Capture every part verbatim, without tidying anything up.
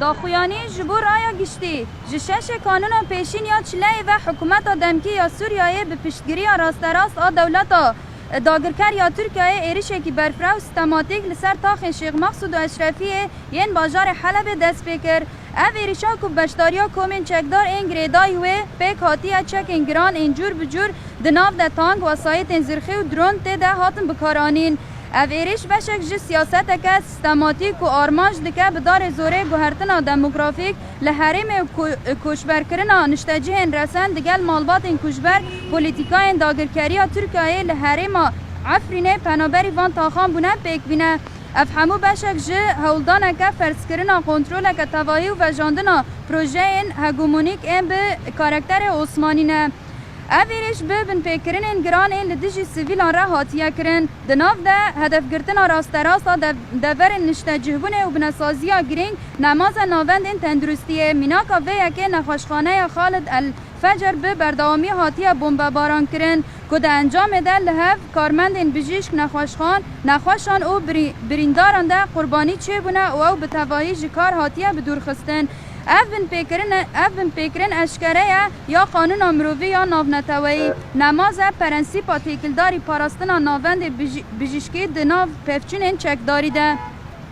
Daxuyanî ji bo raya giştî. Ji şeşê kanûna pêşîn ya çileyê ve hikûmeta demkî ya Sûriyeyê bi piştgiriya rasterast a dewleta dagirker ya Tirkiyeyê êrişekî berfireh û sistematîk li ser taxên Şêx Mexsûd û Eşrefiyê yên bajarê Helebê dest pê kir. Ev êrişa ku bi beşdariya komên çekdar ên girêdayî wê pêk hatiye, çekên giran ên cûr bi cûr, di nav de tank, wesayîtên zirxî û dron tê de hatin bikaranîn. Ev êrîş beşek ji siyaseteke sistematîk ku armanc dike bi darê zorê guhertina demografîk li herêmê û ko-, koçberkirina niştecihên resen digel malbatên ku ji ber polîtîkayên dagirkeriya Tirkiyeyê li herêma Efrînê penaberî van taxan bûne pêk bîne. Ev hemû beşek ji hewldaneke ferzkirina kontroleke tevahî û vejandina projeyên hegemonîk ên bi karakterê Osmanî ne. Ev êrîş bi binpêkirinên giran ên li dijî sivîlan re hatiye kirin. Di nav de hedefgirtina rasterast a dev-, deverên niştecihbûnê û binesaziya girîng nemaza navendên tenduristiyê. Mînaka vê yekê nexweşxaneya Xalid El Fecer bi berdewamî hatiye bombebaran kirin, ku di encamê de li hev karmendên bijîşk, nexweşxan, nexweşan û birî-, birîndaran de qurbanî çêbûne û ew bi tevahî ji kar hatiye bidûrxistin. Ev binpêkirin, ev binpêkirin eşkere ye ya qanûna mirovî ya navneteweyî. Nemaze prensîpa têkildarî parastina navendê bijî-, bijîşkî di nav pevçûnên çekdarî de.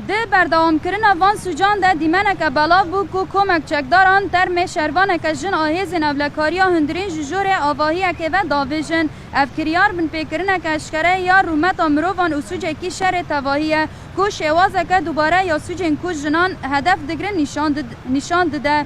Di berdewamkirina van sûcan de dîmeneke belav bû ku komek çekdaran termê şervaneke jin a hêzên ewlekariya hundirîn ji jorê avahiyekê ve davêjin. Ev kiryar binpêkirineke eşkere ya rûmeta mirovan û sûcekî şerê tevahî ye ku şêwazeke dubare ya sûcên ku jinan hedef digirin nîşan did-, nîşan dide.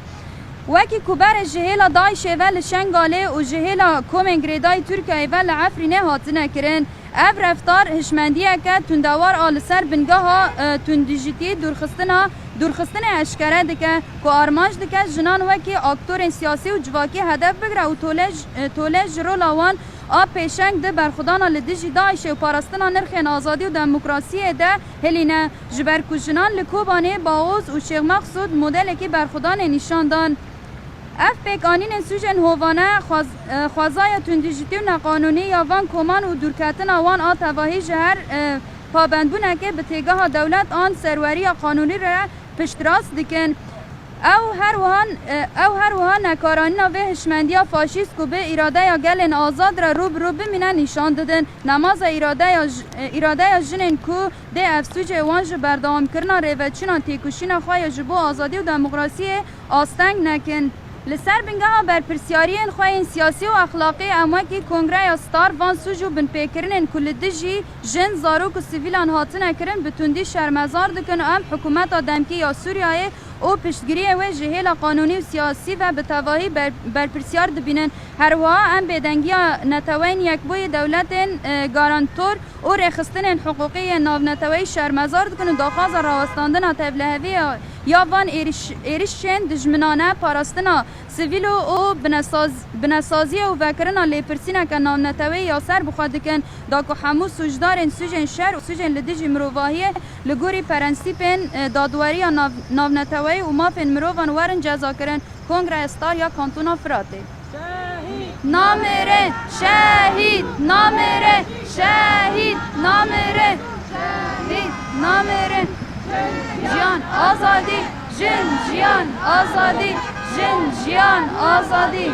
Wekî ku berê ji hêla DAIŞê ve li Şengalê û ji hêla komên girêdayî Tirkiyeyê ve li Efrînê hatine kirin. Ev reftar hişmendiyeke tundewar a li ser bingeha, e, tundîjitî dûrxistina, dûrxistinê eşkere dike, ku armanc dike jinan wekî aktorên siyasî û civakî hedef bigire û tole j-, e, tole ji rola wan a pêşeng di berxwedana li dijî DAIŞê û parastina nirxên azadî û demokrasiyê de hilîne. Ji ber ku jinan li Kobanê, Baoz û Şêx Mexsûd modelekî berxwedanê nîşan dan. Ev pêkanînên sûcên hovane xwez-, e, xwezaya tundîjitî û neqanûnî ya van koman û dûrketina wan a tevahî ji her, e, pabendbûnekê bi têgeha dewlet an serweriya qanûnî re piştrast dikin. Ew her wiha, e, ew her wiha nekaranîna vê hişmendiya faşîst ku bi îradeya gelên azad re rû bi rû bimîne nîşan didin. Nemaza îradeya j-, e, îradeya jinên ku dê ev sûcê wan ji berdewamkirina rêveçûna têkoşîna xwe ya ji bo azadî û demokrasiyê asteng nekin. Li ser bingeha berpirsyariyên xwe yên siyasî û exlaqî em wekî Kongreya Star van sûc û binpêkirinên ku li dijî jin, zarok û sivîlan hatine kirin bi tundî şermezar dikin û em hikûmeta demkî ya Sûriyeyê û piştgiriyê wê ji hêla qanûnî û siyasî ve bi tevahî ber-, berpirsiyar dibînin. Her wiha em bêdengiya Neteweyên Yekbûyî, dewletên, e, garantor û rêxistinên hiqûqî yên navneteweyî şermezar dikin û daxwaza rawestandina tevliheviyê ya van êriş-, êrişên dijminane, parastina sivîl û, û binesaz-, binesaziyê û vekirina lêpirsîneke navneteweyî ya ser bi xwe dikin, da ku hemû sûcdarên sûcên şer û sûcên li dijî mirovahiyê li gorî prensîpên, e, dadweriya nav-, navneteweyî û mafên mirovan werin cezakirin. Kongreya Star ya Kantona Firatê. Namire, şehîd, namire, şehîd, namire, şehîd, namire. Jiyan, azadî, jin, jiyan, azadî, jin, jiyan, azadî.